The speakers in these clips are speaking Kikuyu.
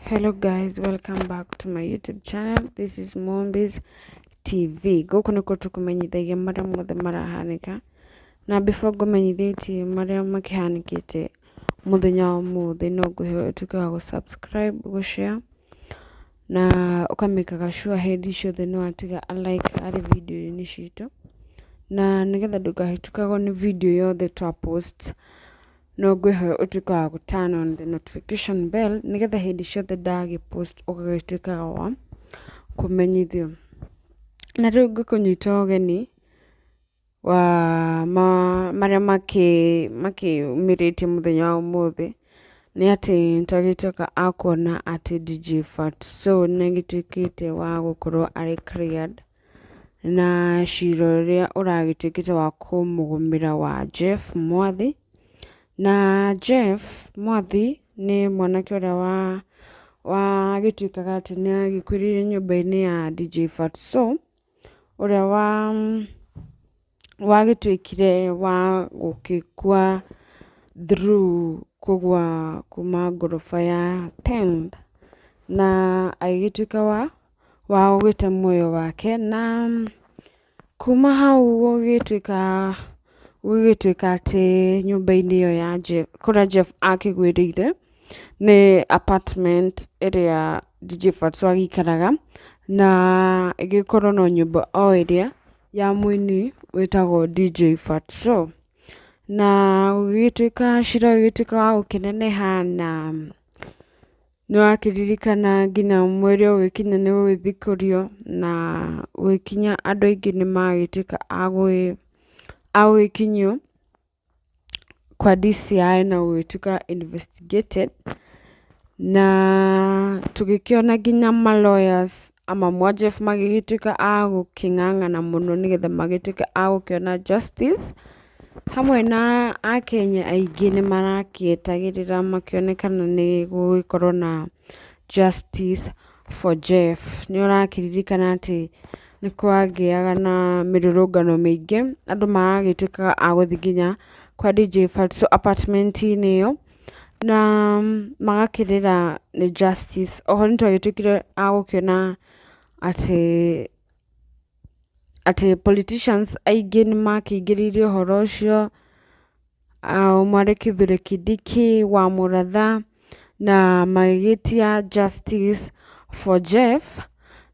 Hello guys, welcome back to my YouTube channel. This is Mombi's TV. Gũkũ nĩkuo tũkũmenyithagia marĩa mothe marahanĩka. Na before ngũmenyithĩtie marĩa makĩhanĩkĩte mũthenya wa ũmũthĩ, no ngũhe ũtuĩke wa gũ-subscribe, gũ-share na ũkamĩkaga sure hĩndĩ ciothe nĩ watiga a like harĩ video-inĩ citũ, na nĩgetha ndũkahĩtũkagwo nĩ video yothe twa post, no ngwĩhoya ũtuĩke wa gũ turn on the notification bell nĩgetha hĩndĩ ciothe ndagĩ post ũgagĩtuĩkaga wa kũmenyithio. Na rĩu ngĩkũnyita ũgeni wa marĩa makĩumĩrĩtie mũthenya wa ũmũthĩ nĩ atĩ nĩtwagĩtuĩka a kuona atĩ DJ Fatxo nĩ agĩtuĩkĩte wa gũkorwo arĩ cleared na cira ũrĩa ũragĩtuĩkĩte wa kũmũgũmĩra wa Jeff Mwathi. Na Jeff Mwathi nĩ mwanake ũrĩa wa wagĩtuĩkaga atĩ nĩ agĩkuĩrĩire nyũmba-inĩ ya DJ Fatxo, ũrĩa wa wagĩtuĩkire wa gũgĩkua through kũgũa kuma ngoroba ya 10 na agĩgĩtuĩka wa gũgĩte muoyo wake. Na kuma hau gũgĩtuĩka atĩ nyũmba-inĩ ĩyo ya Jeff, kũrĩa Jeff akĩgwĩrĩire nĩ apartment ĩrĩa DJ Fatxo agĩikaraga, na ĩgĩkorwo no nyũmba o ĩrĩa ya mũini wĩtagwo DJ Fatxo. Na gũgĩtuĩka cira ũgĩtuĩka wa gũkĩneneha, na nĩ wakĩririkana nginya mwĩrĩ ũgĩkinya nĩ gũgĩthikũrio, na gũgĩkinya andũ aingĩ nĩ magĩtuĩka a gũgĩkinyio kwa DCI na gũgĩtuĩka investigated, na tũgĩkĩona nginya ma lawyers amwe a Jeff magĩgĩtuĩka a gũkĩng'ang'ana mũno nĩgetha magĩtuĩke a gũkĩona justice. Hamwe na akenya aingĩ nĩ marakĩetagĩrĩra makĩone kana nĩ gũgũgĩkorwo na justice for Jeff. Nĩ ũrakĩririkana atĩ nĩ kwagĩaga na mĩrũrũngano mĩingĩ, andũ magagĩtuĩka a gũthiĩ nginya kwa DJ Fatxo apartment-inĩ ĩyo na magakĩrĩra nĩ justice. Oho nĩ twagĩtuĩkire a gũkĩona atĩ politicians aingĩ nĩ makĩingĩrĩire ũhoro ũcio, ũmwe arĩ Kithure Kindiki wa Mũratha, na magĩgĩtia justice for Jeff.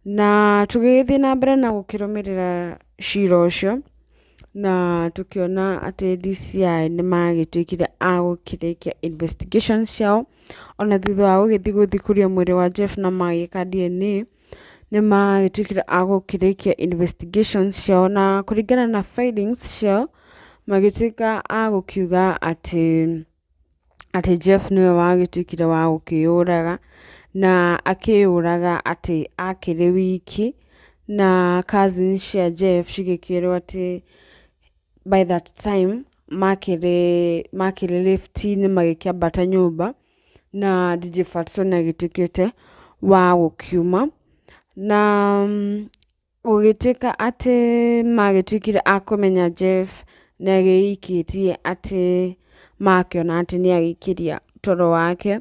Na tũgĩgĩthiĩ na mbere na gũkĩrũmĩrĩra cira ũcio, na tũkĩona atĩ DCI nĩ magĩtuĩkire a gũkĩrĩkia investigations ciao, ona thutha wa gũgĩthiĩ gũthikũria mwĩrĩ wa Jeff na magĩka DNA, nĩ magĩtuĩkire a gũkĩrĩkia investigations ciao, na kũringana na findings ciao magĩtuĩka a gũkiuga atĩ Jeff nĩwe wagĩtuĩkire wa gũkĩyũraga, na akĩyũraga atĩ akĩrĩ wiki, na cousins cia Jeff cigĩkĩrwo atĩ by that time makĩrĩ lift-inĩ magĩkĩambata nyũmba, na DJ Fatxo nĩ agĩtuĩkĩte wa gũkiuma. Na gũgĩtuĩka atĩ magĩtuĩkire a kũmenya Jeff nĩ agĩikĩtie, atĩ makĩona atĩ nĩ agĩikĩria toro wake,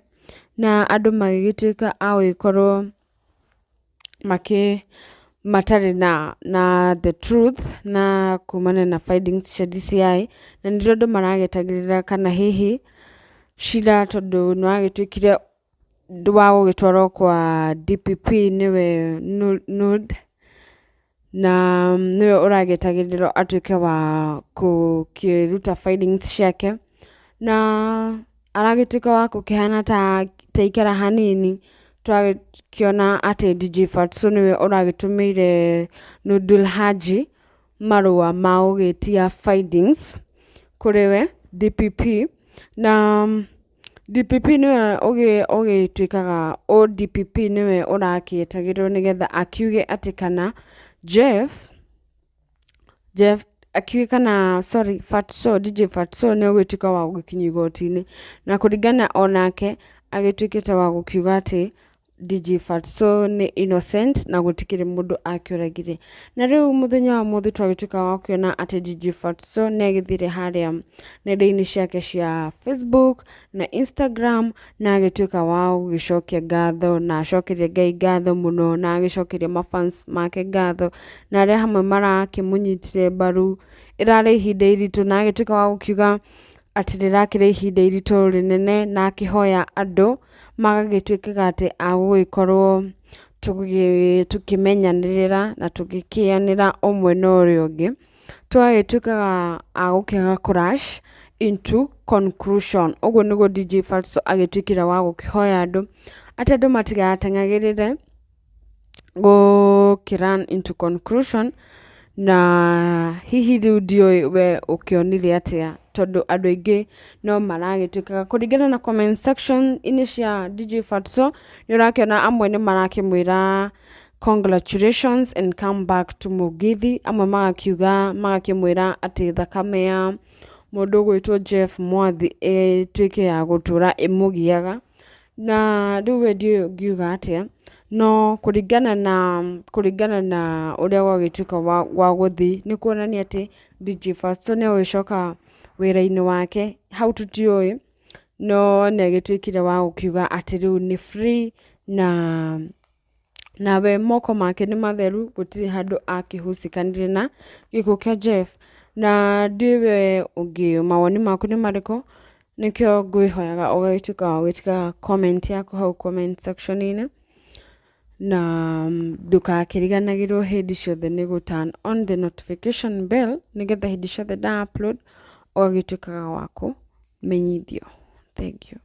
na andũ magĩgĩtuĩka a gũgĩkorwo matarĩ na the truth na kumana na findings cia DCI, na nĩrĩo andũ maragĩetagĩrĩra kana hihi cira, tondũ nĩ wagĩtuĩkire wa gũgĩtwarwo kwa DPP, nĩwe Nood, na nĩwe ũragĩetagĩrĩrwo atuĩke wa gũkĩruta findings ciake, na aragĩtuĩka wa gũkĩhana ta aikara hanini, twakĩona atĩ DJ Fatxo nĩwe ũragĩtũmĩire Nurdin Haji marũa ma gũgĩtia findings kũrĩ we DPP, na DPP nĩwe ũgĩtuĩkaga ODPP nĩwe ũrakĩetagĩrĩrwo nĩgetha akiuge atĩ kana Jeff akiuge kana, sorry, Fatxo, DJ Fatxo nĩ ũgĩtuĩka wa gũgĩkinyio igoti-inĩ, na kũringana onake agĩtuĩkĩte wa gũkiuga atĩ DJ Fatxo nĩ innocent na gũtikĩrĩ mũndũ akĩũragire. Na rĩu mũthenya wa ũmũthĩ twagĩtuĩka wa kuona atĩ DJ Fatxo nĩ agĩthire harĩa nenda-inĩ ciake cia Facebook na Instagram na agĩtuĩka wa gũgĩcokia ngatho na acokeria Ngai ngatho mũno na agĩcokeria mafans make ngatho na arĩa hamwe marakĩmũnyitire mbaru. Ĩrarĩ ihinda iritũ na agĩtuĩka wa gũkiuga atĩ rĩrakĩrĩ ihinda iritũ rĩnene na akĩhoya andũ magagĩtuĩkaga atĩ a gũgĩkorwo tũkĩmenyanĩrĩra na tũgĩkĩanĩra ũmwe na ũrĩa ũngĩ. Tũgagĩtuĩkaga a gũkĩaga kũ rush into conclusion. Ũguo nĩguo DJ Fatxo agĩtuĩkire wa gũkĩhoya andũ atĩ andũ matigateng'agĩrĩre gũkĩ run into conclusion na hihi rĩu ndiũĩ we ũkĩonire atĩa tondũ andũ aingĩ no maragĩtuĩkaga kũringana na comment section-inĩ cia DJ Fatxo nĩ ũrakĩona amwe nĩ marakĩmwĩra congratulations and come back to Mugithi, amwe magakiuga magakĩmwĩra atĩ thakame ya mũndũ ũgwĩtwo Jeff Mwathi ĩtuĩke ya gũtũra ĩmũgiaga. Na rĩu we ndiũĩ ũngiuga atĩa, no kũringana na ũrĩa gwagĩtuĩka wa gũthiĩ nĩ kuonania atĩ DJ Fatxo nĩ egũgĩcoka wĩra-inĩ wake, hau tũtiũĩ, no nĩ agĩtuĩkire wa gũkiuga atĩ rĩu nĩ free na nawe moko make nĩ matheru, gũtirĩ handũ akĩhusikanire na gĩkuũ kĩa Jeff. Na ndiũĩ we ũngĩ mawoni maku nĩ marĩkũ, nĩkĩo ngwĩhoyaga ũgagĩtuĩka wa gũtiga comment yaku hau comment section-inĩ na ndũgakĩriganagĩrwo hĩndĩ ciothe nĩ gũ turn on the notification bell nĩgetha hĩndĩ ciothe nda upload ũgagĩtuĩkaga wa kũmenyithio. Thank you.